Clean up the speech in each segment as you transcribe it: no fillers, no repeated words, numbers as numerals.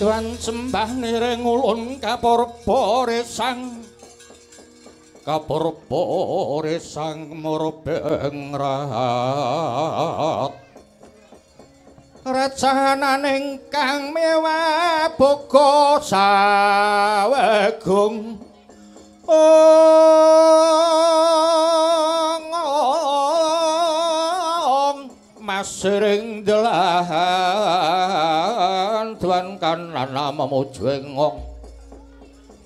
Tuan sembah niring ulun kapurba resang kapurba resang murbeng rat racananing kang mewah boga sawegung ong masiring delahan tuan kanana memuju ngong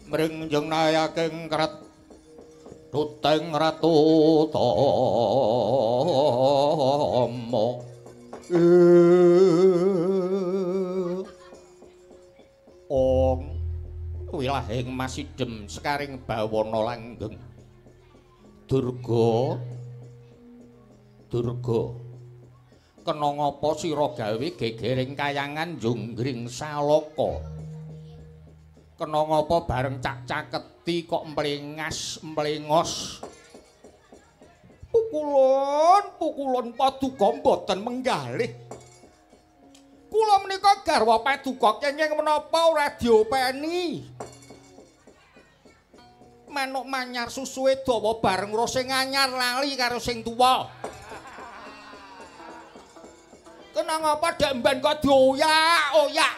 mringjeng nayaking krat tuteng ratu tomo. Ong wilahing masidhem sekaring bawana langgeng. Durga, Durga, kena ngapa sira gawe gegering kayangan junggring salaka? Kena ngapa bareng cak-caketi kok mlengas mlengos? Pukulun, pukulun paduka mboten menggalih. Kula menika garwa paduka kenging menapa ora diopeni. Manuk manyar susuhe dawa bareng ro sing anyar lali karo sing tuwa. Kena ngapa dek mben kok dioyak-oyak.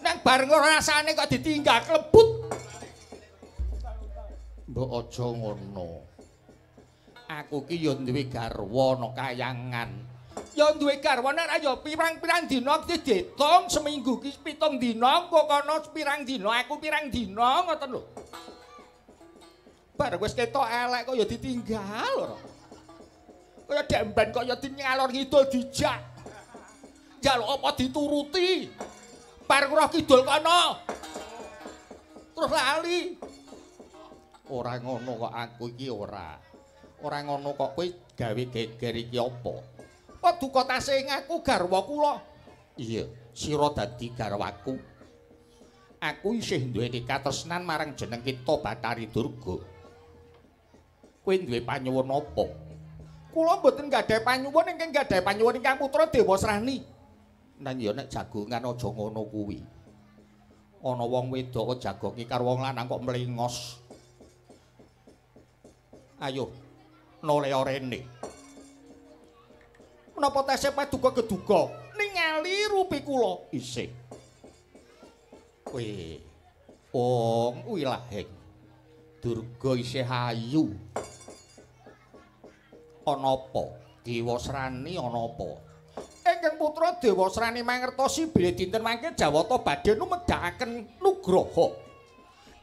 Nang bareng ora rasane kok ditinggal klebut. Mbok aja ngono. Aku ki ya duwe garwa ana kayangan. Ya duwe garwa nek ya pirang-pirang dina ki diitung seminggu ki 7 dina, engko kono pirang dina, aku pirang dina ngoten lho. Bareng wis ketok elek kok ya ditinggal ora. Kaya dek mben kok ya dingalor ngidul dijak. Njaluk apa dituruti. Bareng roh kidul kono. Terus lali. Ora ngono kok aku iki ora. Ora ngono kok kowe gawe geger iki apa? Paduka tasih ngaku garwa kula. Iya, sira dadi garwaku. Aku isih duwe katresnan marang jeneng kita Bathari Durga. Kowe duwe panyuwun apa? Kula mboten gadhahi panyuwun, ingkang gadhahi panyuwun ingkang putra Dewasrani. Nang ya nek jagongan aja ngono kuwi. Ana wong wedok kok jagongi karo wong lanang kok mlengos. Ayo noleh rene. Menapa tesih paduka geduga ningali rupi kula isih. Kowe wong wilahing Durga isih ayu. Ana apa? Dewasrani ana apa? Ingkang putra Dewasrani mangertosi bilih dinten mangke Jawata badhe numedhakaken nugraha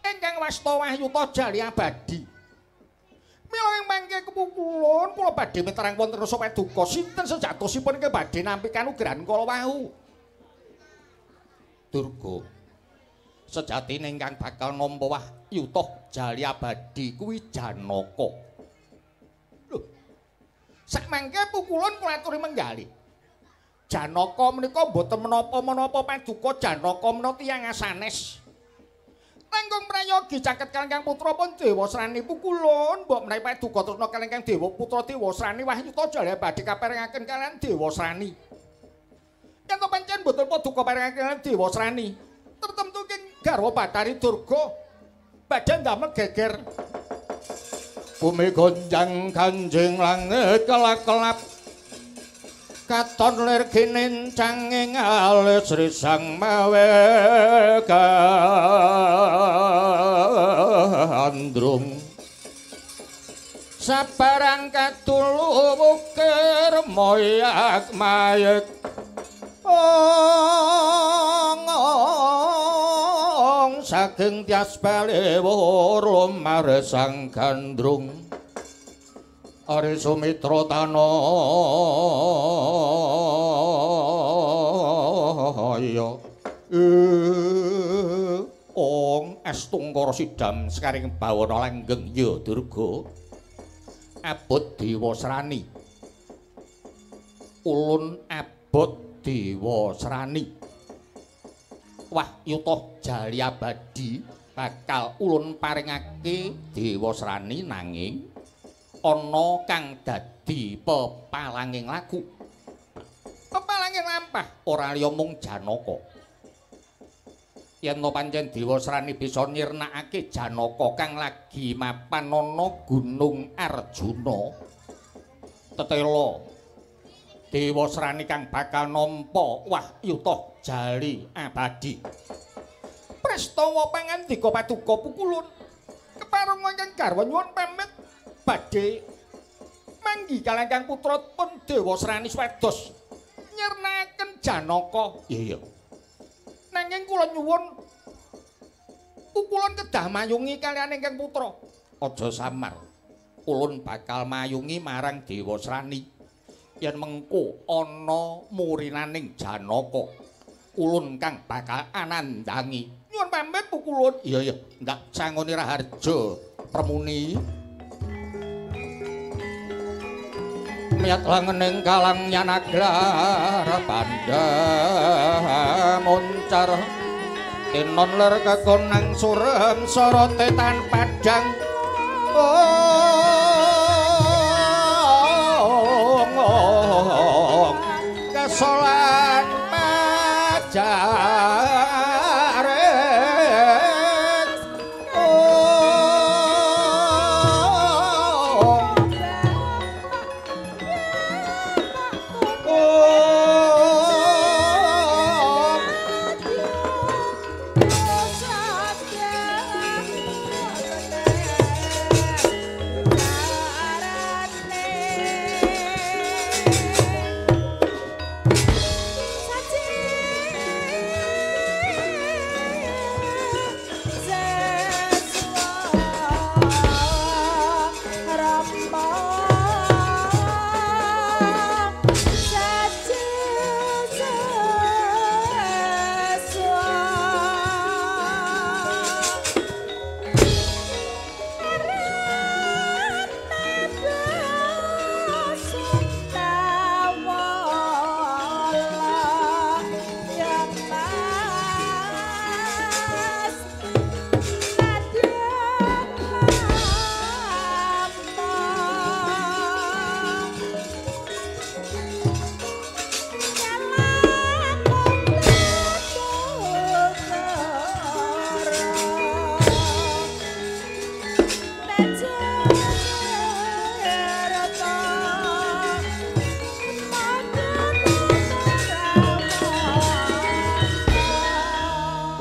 ingkang wasta wahyuta jali abadi. Mila ing mangke kepukulun kula badhe miterang wonten rasa paduka sinten sejatosipun ingkang badhe nampi kanugrahan kala wau. Durga, sejatine ingkang bakal nampa wahyuta jali abadi kuwi Janaka. Lho, sakmangke pukulun kula aturi menggalih. Janaka menika mboten menapa-menapa paduka, Janaka menika tiyang asanes. Langkung prayogi caket kaliyan putra pun Dewasrani pukulun mbok menawi paduka tresna kaliyan Dewa putra Dewasrani wahyuta jali abadi kaparengaken kaliyan Dewasrani. Yen to pancen mboten paduka parengaken kaliyan Dewasrani, tertentu ing garwa Bathari Durga badhe ndamel geger. Bumi gonjang ganjing langit kelap-kelap katon lir kinencanging alis risang mawe gandrung sabarang katulu ukir moyak mayek ong ong saking tias balewur lumar sang gandrung Ari Sumitra tanaya. Ong astungkara sidam sekaring bawana langgeng ya Durga. Abot Dewasrani. Ulun abot Dewasrani. Wahyuta jali abadi bakal ulun paringake Dewasrani nanging ana kang dadi pepalanging laku. Pepalanging lampah ora liya mung Janaka. Yen to pancen Dewasrani bisa nyirnakake Janaka kang lagi mapan ana Gunung Arjuna. Tetela Dewasrani kang bakal nampa wahyu toh jali abadi. Prastawa pangandika paduka pukulun kepareng ingkang garwa nyuwun pamit badhe manggi kaliyan kang putra pun Dewasrani supados nyirnakaken Janaka. Iya. Nanging kula nyuwun pukulun kedah mayungi kaliyan ingkang putra. Aja samar. Ulun bakal mayungi marang Dewasrani. Yen mengko ana murinaning Janaka, ulun kang bakal anandangi. Nyuwun pamit pukulun. Iya iya, ndak sangoni raharja premuni. Miyat langening kalang nyanaglar pandha moncar tinon ler kekonang surem sorote tan padang ong kesolan pajaret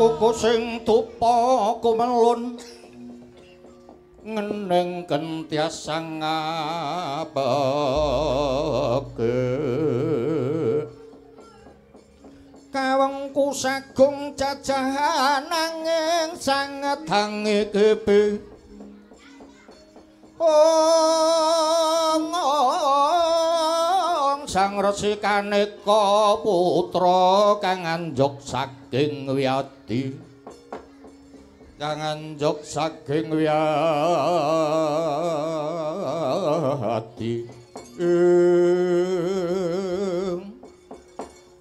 Kuku sing tupa kumelun ngening kentyas ngapeke kawengku sagung jajahan nanging sanget hange kepe ong sang resi kaneka putra kang anjuk saking wiyadi kang anjuk saking wiyadi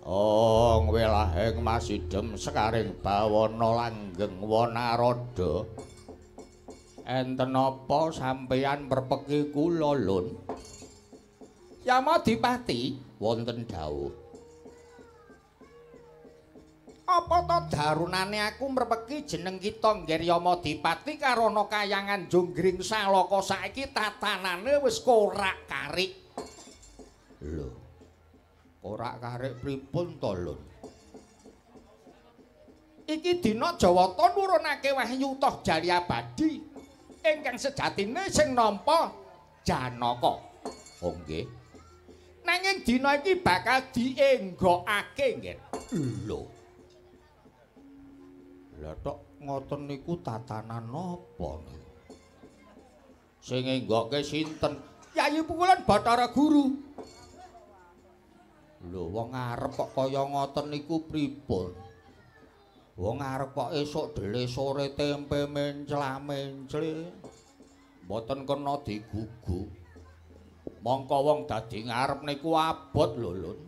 ong welahing masidhem sekaring bawana langgeng wanaradha enten apa sampeyan mrepeki kula lun? Yamadipati wonten dawuh. Apa to darunane aku mrepeki jeneng kita Ngger Yamadipati karana kayangan Jonggring Salaka saiki tatanane wis korak-karik. Lho. Korak-karik pripun to, Lun? Iki dina Jawata nurunake wahyu toh jali abadi ingkang sejatine sing nampa Janaka. Oh nggih. Nanging dina iki bakal dienggokake nggih. Lho. Lah tok ngoten niku tatanan napa niku? Sing enggokke sinten? Yayi Pukulan Bathara Guru. Lho wong arep kok kaya ngoten niku pripun? Wong arep kok esuk dele sore tempe mencla-mencle. Mboten kena digugu. Mongko wong dadi ngarep niku abot lho, Lun.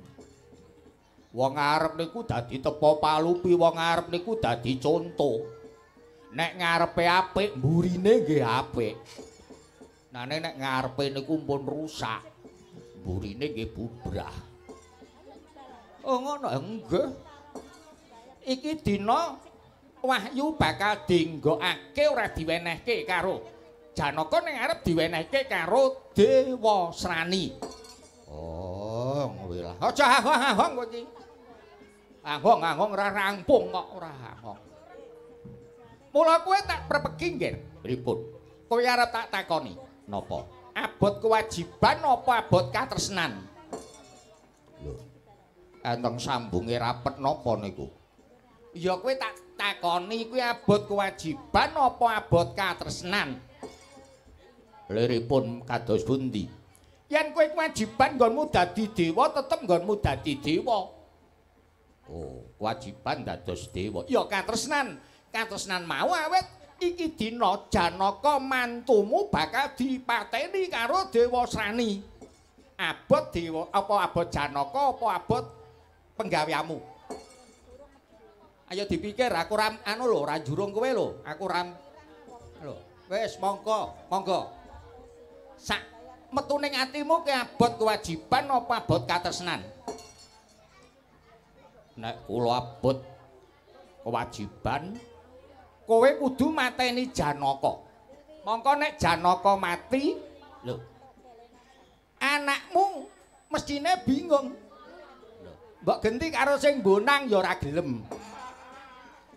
Wong arep niku dadi tepa palupi, wong arep niku dadi conto. Nek ngarepe apik, mburine nggih apik. Nane nek ngarepe niku pun rusak, mburine nggih bubrah. Oh ngono nggih. Iki dina Wahyu bakal dinggokake ora diwenehke karo Janaka ning arep diwenehke karo Dewa Srani. Oh, ngono lah. Aja ahong-ahong kowe iki. Ahong-ahong ora rampung kok ora ahong. Mula kowe tak prepeki nggih. Pripun? Kowe arep tak takoni napa? Abot kewajiban apa abot katresnan? Lho. Enteng sambunge rapet napa niku? Ya kowe tak takoni kuwi abot kewajiban apa abot katresnan? Liripun kados pundi? Yen kowe kewajiban nggonmu dadi dewa, tetep nggonmu dadi dewa. Oh, kewajiban dados dewa. Ya katresnan. Katresnan mau awet iki dina Janaka mantumu bakal dipateni karo Dewa Srani. Abot dewa apa abot Janaka apa abot penggaweamu? Ayo dipikir, aku ora anu lho, ora jurung kowe lho, aku ora lho. Wis monggo, monggo. Sak metu ning atimu ki abot kewajiban apa abot katresnan? Nek kula abot kewajiban, kowe kudu mateni Janaka. Mongko nek Janaka mati, lho, anakmu mestine bingung. Lho, mbok genti karo sing bonang ya ora gelem.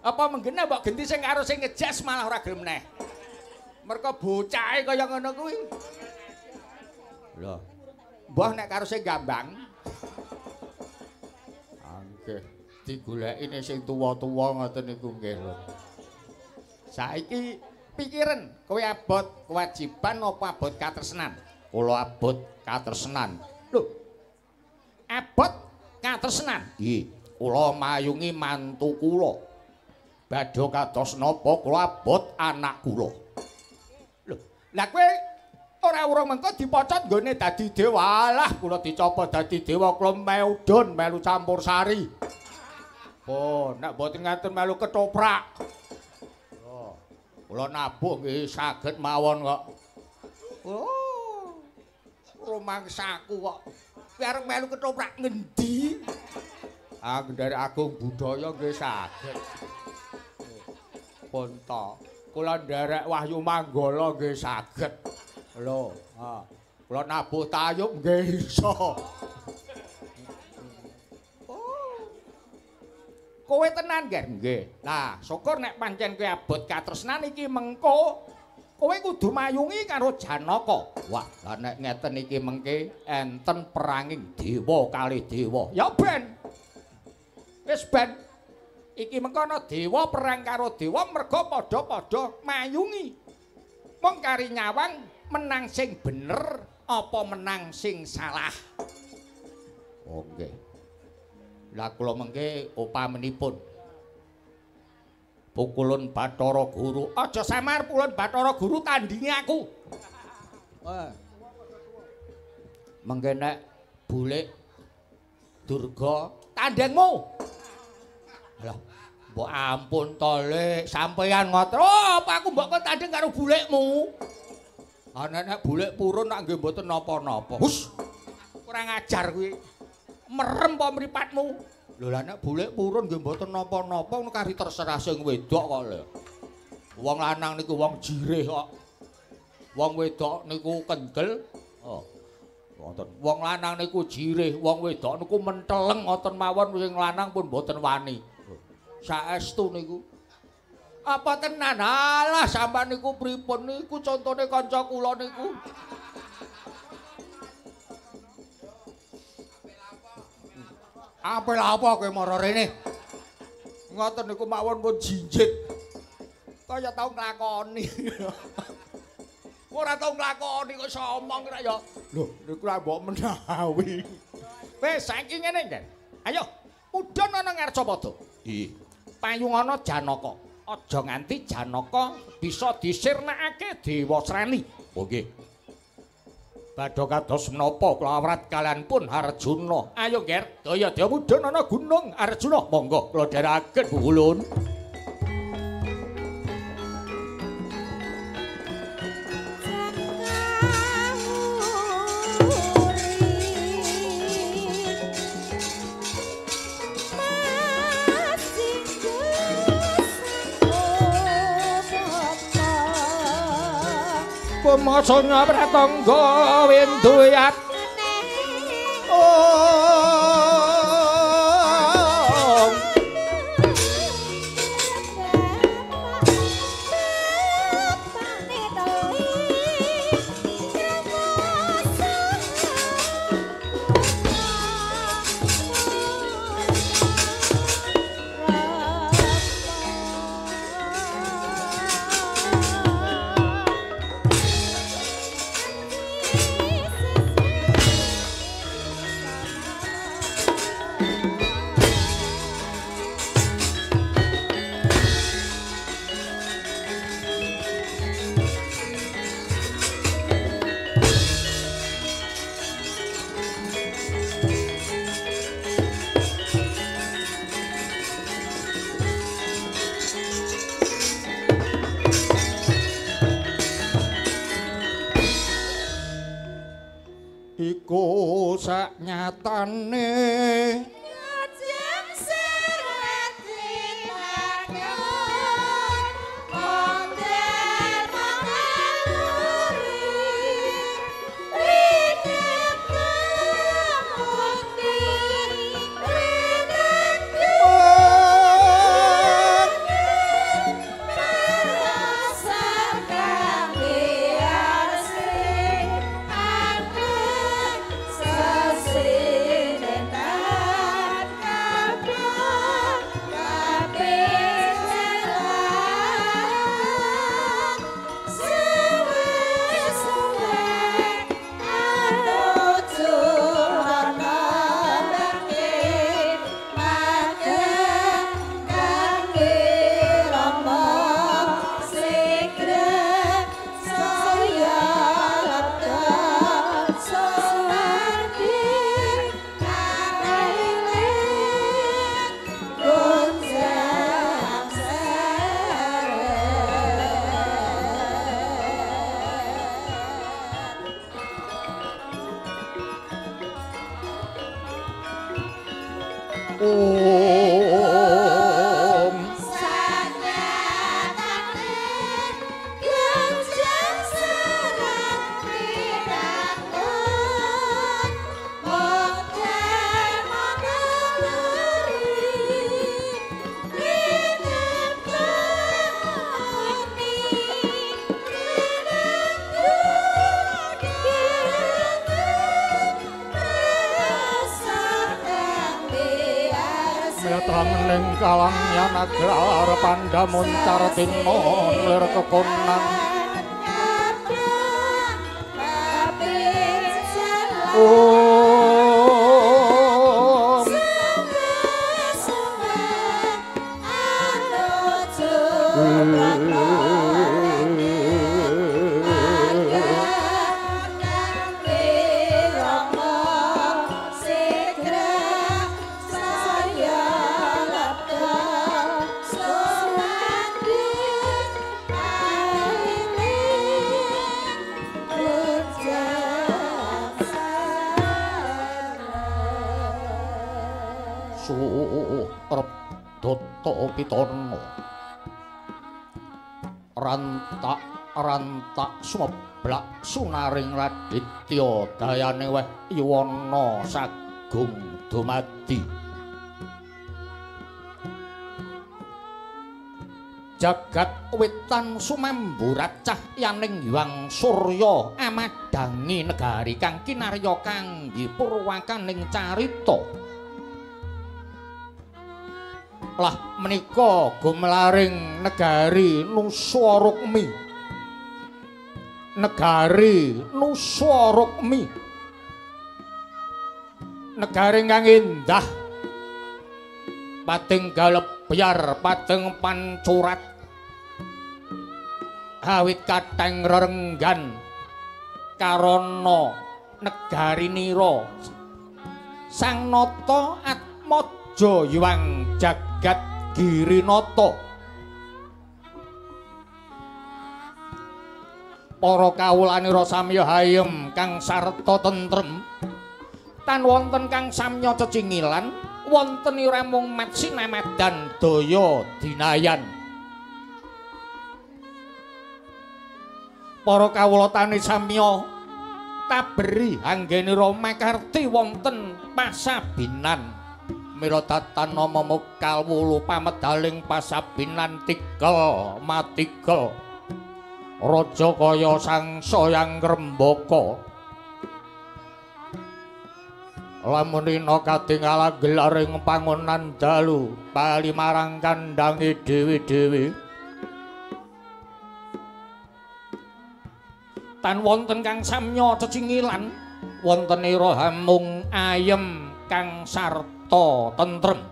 Apa menggene mbok genti sing karo sing ngejas malah ora gelem neh. Mergo bocahe kaya ngono kuwi. Lho, mbah nek karo sing gambang. Nggih, digoleki nek sing tuwa-tuwa ngoten niku nggih lho. Saiki pikiren, kowe abot kewajiban apa abot katresnan? Kula abot katresnan. Lho. Abot katresnan? Nggih, kula mayungi mantu kula. Badhe kados napa kula abot anak kula. Lho, lah kowe ora urung mengko dipocot nggone dadi dewa. Alah, kula dicopot dadi dewa kula meudun melu campur sari. Oh, nek mboten ngaten melu ketoprak. Oh, kula nabuh nggih saged mawon kok. Oh. Rumangsaku kok. Kowe arep melu ketoprak ngendi? Ah, nderek Agung Budaya nggih saged. Pun ta. Kula nderek Wahyu Manggala nggih saged. Lho, ha. Kula nabuh tayub nggih iso. Oh. Kowe tenan, Ger? Nggih. Lah, syukur nek pancen kowe abot katresnan iki mengko kowe kudu mayungi karo Janaka. Wah, lah nek ngeten iki mengke enten peranging dewa kalih dewa. Ya ben. Wis ben. Iki mengko ana dewa perang karo dewa merga padha-padha mayungi. Mung kari nyawang menang sing bener apa menang sing salah. Oh nggih. Lah kula mengke upamenipun pukulun Bathara Guru. Aja samar pukulun Bathara Guru tandingi aku. Wah. Mengke nek bulik Durga tandingmu. Lah, mbok ampun to, Lek, sampeyan ngoten. Oh, apa aku mbok kon tanding karo bulikmu? Ah nek bulik purun nak nggih mboten napa-napa. Hus. Kurang ajar kuwi. Merem apa mripatmu? Lho lah nek bulik purun nggih mboten napa-napa ngono kari terserah sing wedok kok lho. Wong lanang niku wong jirih kok. Wong wedok niku kendel. Oh. Wonten. Wong lanang niku jirih, wong wedok niku menteleng ngoten mawon sing lanang pun mboten wani. Saestu niku. Apa tenan? Alah sampean niku pripun niku contone kanca kula niku. Apel apa kowe mara rene? Ngoten niku mawon pun jinjit. Kaya tau nglakoni. Ora tau nglakoni kok somong ora ya. Lho niku lak mbok menawi. Wis saiki ngene, Nger. Ayo mudhun ana Ngarcapada. Nggih. Payungana Janaka. Aja nganti Janaka bisa disirnakake Dewa Srani. Oh nggih. Badha kados menapa kula awrat kalian pun Arjuna. Ayo Nger, daya daya mudhun ana Gunung Arjuna. Monggo kula dherekaken Bulun. Masanya pratangga winduyat. Iku saknyatane Kalang yanagar pandamuncar tina lir kekonan. Pitono rantak rantak sumeblak sunaring raditya dayane weh yuwana sagung dumadi. Jagat wetan sumamburat cahyaning Hyang Surya amadhangi negari kang kinarya kangge purwakaning carita. Lah menika gumlaring negari Nusa Rukmi. Negari Nusa Rukmi. Negari kang endah. Padeng galebyar, padeng pancurat. Awit katheng rerenggan karana negari nira. Sang Nata Atmaja Hyang Jagat Girinata. Para kawulanira samya hayem kang sarta tentrem. Tan wonten kang samya cecingilan, wonten ira mung matsinamadan daya dinayan. Para kawula tani samya taberi anggenira makarti wonten pasabinan. Mila datan nama mekal wulu pamedaling pasabinan tikel matikel. Raja kaya sangsaya ngrembaka. Lamun rina katingal gelaring pangonan dalu bali marang kandhange dhewe-dhewe. Tan wonten kang samya cecingilan, wonten ira hamung ayem kang sarta tentrem.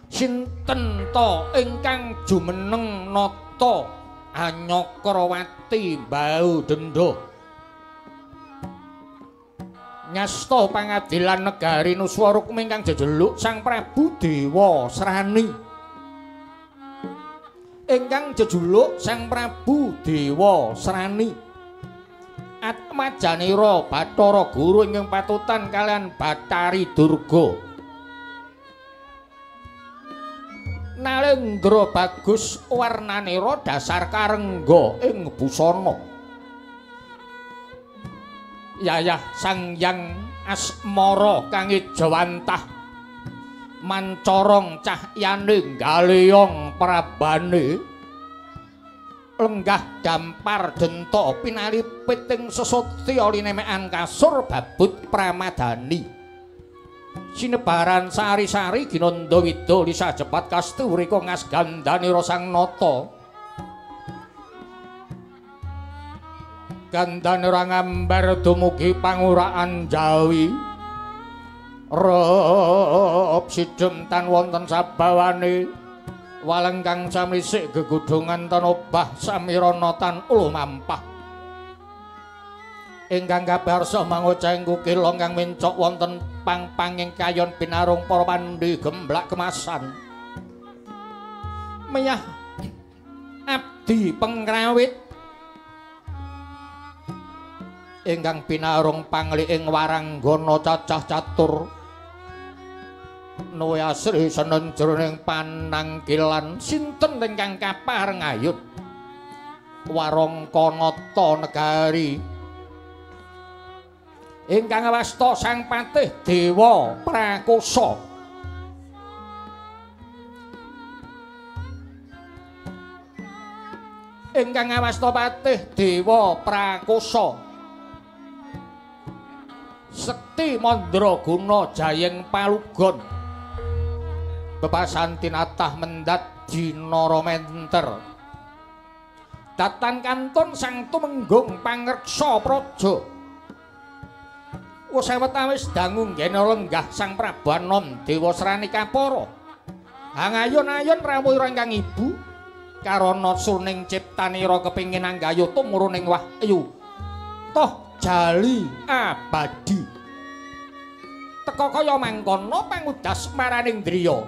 Sinten ta ingkang jumeneng nata Anyakrawati mbau dendha nyasta pangadilan negari Nuswa Rukmi ingkang jejeluk Sang Prabu Dewa Srani. Ingkang jejuluk Sang Prabu Dewa Srani Atmajanira Bathara Guru ingkang patutan kalian Bathari Durga. Nalendra bagus warnanira dasar karengga ing busana. Yayah Sang Hyang Asmara kang ejawantah mancorong cahyane galeyong prabane lenggah dampar denta pinalipit ing sesotya linemekan kasur babut pramadani. Sinebaran sari-sari ginanda wida lisa jepat kasturi ngas gandanira sang nata. Gandanira ngambar dumugi panguraan Jawi. Rep sidem tan wonten sabawane walengkang samisik gegudungan tan obah samirana tan lumampah. Ingkang kabarsa mangoceng kukila kang mencok wonten pang-panging kayon pinarung para pandhi gemblak kemasan. Meyah abdi pengrawit ingkang pinarung pangli ing waranggana cacah catur nuwe asri senen jroning panangkilan sinten ingkang kapareng ayut warangka nata negari ingkang awasta Sang Patih Dewa Prakosa. Ingkang awasta Patih Dewa Prakosa Sekti Mandraguna Jayeng Palugon bebasan tinatah mendhat jinara menter datan kantun Sang Tumenggung pangreksa praja. Wis sawetawis dangu nggena lenggah Sang Prabu Anom Dewa Srani kapara. Hangayun-ayun rawuh ingkang ibu karana suning ciptanira kepingin anggayuh tumurun wahyu toh jali abadi. Teka kaya mangkono pangudas maraning driya.